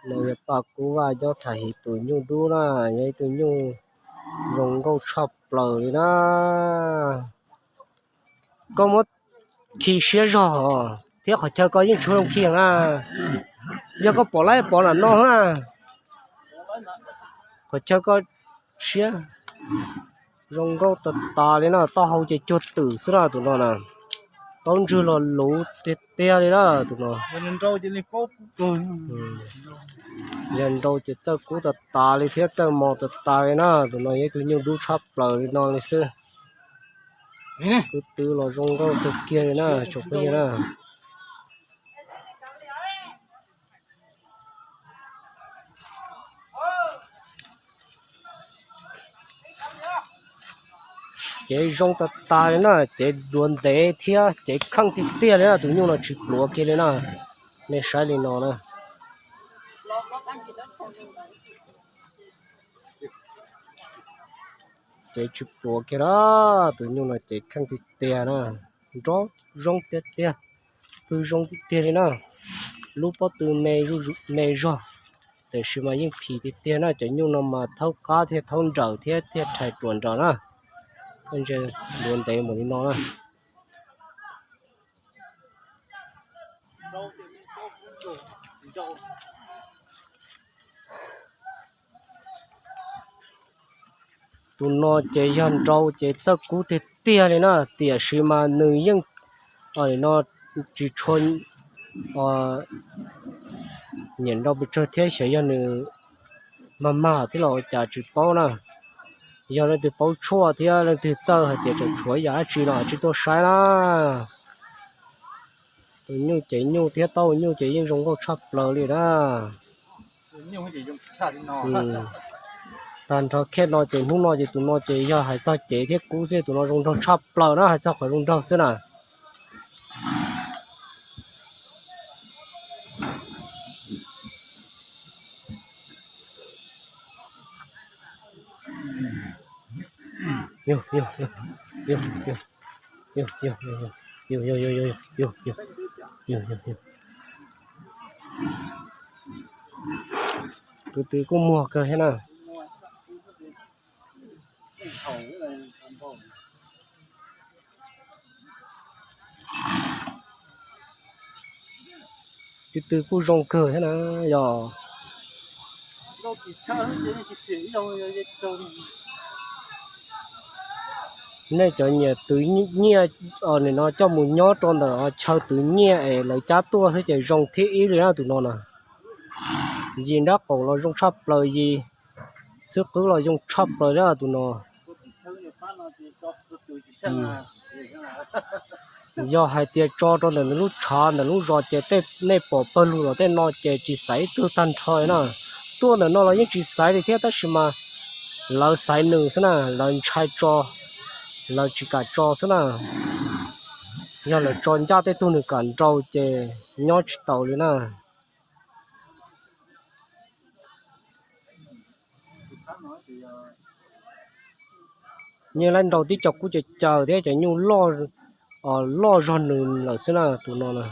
No yog Paj Kub Vaj Cob Thaj His tus nyuj dub na, yog ib tug nyuj zoo nkauj tshaj plaws li na. Koj muab khi siab zog thiab qhov chaw koj yeej tshua zoo khi na. Yog koj pom lawm pom nram no na, qhov chaw koj siab zoo nkauj tas tas li na, taub hau ces cuag twm xwb na tus no na. Taub ntswg los luv tiag tiag li na tus no. Yog nrau ces txawj kub tas tas li thiab txawj mos tas tas li na, tus no yog ib tug nyuj dub tshaj plaws li no li xwb. Kub twv los zoo nkauj kawg kiag li na tsoom phooj ywg na. Cev zoo tas tas li na, cev duav ntev thiab cev kheej tiag tiag li na, tus nyuj no tsis pluav kiag li na. Nej saib li no na. Cev tsis pluav kiag na, tus nyuj no cev kheej tiag tiag na. Nrov zoo tiag tiag, pw zoo tiag tiag li na. Lub pob tw me zog, tiam sis mas yeej phim tiag tiag na, cov nyuj no mas thaub qab thiab thaub nrawm thiab thiaj rhais ruam nrawm na. Koj ntsia duav ntev npaum li no na. Tus no ces yog nrau ces txawj kub tiag tiag li na, tiam sis mas nws yeej no tsis tshua nyiam nrau pes tsawg thiab xyov yog nws mag mag thiab los ua cas tsis paub na. Yog leej twg paub tshuaj thiab leej twg txawj hais tias tseem tshuav yam dab tsi los tsis tuaj saib na. Tus nyuj ces nyuj thiab taub hau nyuj ces yeej zoo nkauj tshaj plaws li na. Tag nrho khej no ces hnub no ces tus no ces yog hais txog cev thiab kub xwb, tus no zoo nraug tshaj plaws na, hais txog qhov zoo nraug xwb na. Tus twg kuj muag kawg thiab na. Tus twg kuj zoo kawg thiab na yog. Nej cov nyiam twv nyiaj, nim no coj mus nyob rau ntawm chaw twv nyiaj es lawv cab tuaj xwb ces zoo thiab ib li na tus no na. Yim nrab qaum los zoo tshaj plaws, yim xwb qwb los zoo tshaj plaws thiab tus no. Yog hais tias tso rau ntawm nws lub tshav ntawm lub zos ces tej nej pom pawg lug los tej no ces tsis xaiv ib tug tag nrho li na. Tuaj ntawm no los yeej tsis xaiv li thiab tab sis mas lawv xaiv nws xwb na, lawv ntshai tso, lawv tsis kam tso xwb na. Yog lawv tso ncaj tej tug nws kam nrau ces nyob tsis taus li na. Yeej laib nrau tib co kub caws caws thiab cov nyuj loj zog nws lawm xwb na tus no na.